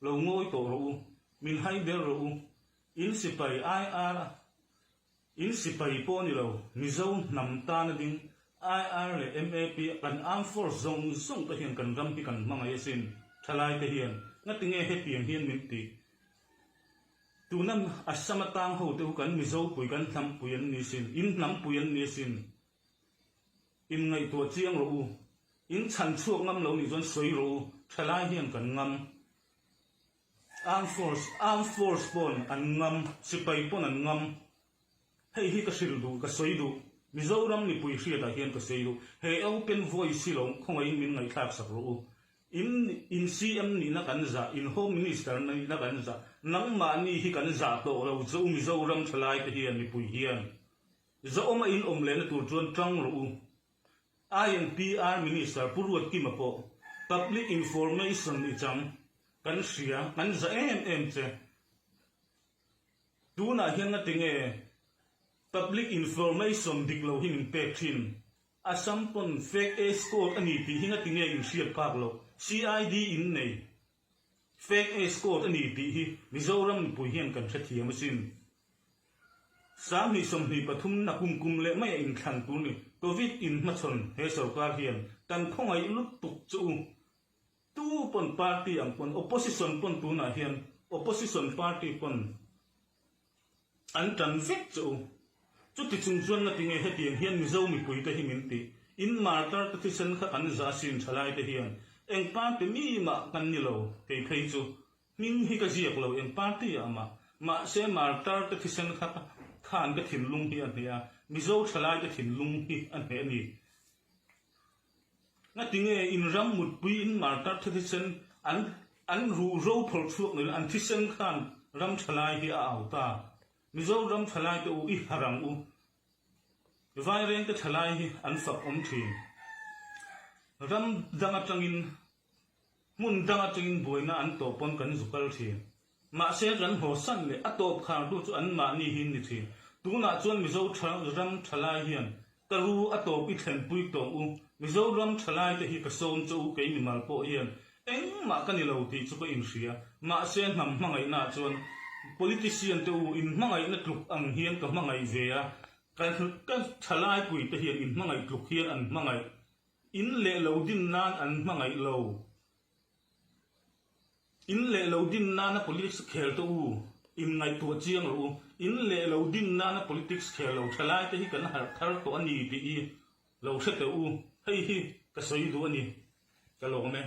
Lo ngawi tawh rawh u. Min hai ber rawh u. In sipai IR In sipai pawh ni lo, Mizo hnam tana ding IR leh MAP kan armed force zawng zawng te hian kan ram hi kan hmangaih asin. Thalai te hian ngatinge hetiang hian min tih? Tuna Assam atang ho te hu kan Mizo pui kan hnam pui an ni asin, in hnam pui an ni asin. In ngaihtuah chiang rawh u. In chhan chhuak ngam lo nih chuan sawi rawh u, thalai hian kan ngam. Armed force, armed force pawn an ngam, sipai pawn an ngam. Hei hi ka hrilh duh, ka sawi duh. Mizoram mipui hriatah hian ka sawi duh. He open voice hi lo khawngaihin min ngaihthlak sak rawh u. In in CM nihna kan zah, in Home Minister nihna kan zah, nangmahni hi kan zah tawh lo che u Mizoram thalaite hian, mipui hian. Zahawma in awm lehna tur chuan tang rawh u. INPR Minister Pu Ruatkima pawh Public Information i chang kan hria, kan za em em che. Tunah hian ngatinge Public Information dik lo hi min pek thin? Assam pawn fake escort a ni tih hi ngatinge in hriat phak loh? CID in nei fake escort a ni tih hi Mizoram mipui hian kan hrethiam asin. 2023 na kum kum leh mai a inthlan tur ni. Covid in hmachhawn he sorkar hian kan khawngaih lutuk chu u. Tu pawn party ang pawn opposition pawn tunah hian opposition party pawn an tan vek chu u. Chuti chung chuan ngatinge hetiang hian Mizo mipui te hi min tih. In martar te thisen kha kan za sin thalai te hian eng party mi mah kan ni lo kei phei chu. Hming hi ka ziak lo eng party ah mah. Mahse martar te thisen kha khan ka thinlung hi a hneh a, Mizo thalai te thinlung hi a hneh a ni. Ngatinge in ram mutpui in martar te thisen an an ruh ro phawrh chhuak nilo an thisen khan ram thalai hi a au ta. Mizo ram thalai te u i harh ang u. Vaireng te thalai hi an fak awm thin. Ram dang atangin Hmun dang atangin buaina an tawh pawn kan zu kal thin. Mahse kan haw san leh a tawp khartu chu an mahni hi ni thin. Tunah chuan Mizo tha ram thalai hian ka ru a tawp i thlenpui tawng u. Mizo ram thalai te hi ka sawm che u kei mimal pawh hian engmah ka ni lo tih chu ka inhria. Mahse hnam hmangaihna ah chuan politician te u in hmangaihna tluk ang hian ka hmangaih ve a, ka ka thalai pui te hian in hmangaih tluk hian an hmangaih. In leh lo din nan an hmangaih lo. In leh lo din nana politics khel te u, in ngaihtuah chiang rawh u. In leh lo din nana politics khel lo thalai te hi kan harh thar tawh a ni tih hi lo hre teh u. Hei hi ka sawi duh a ni. Ka lawm e.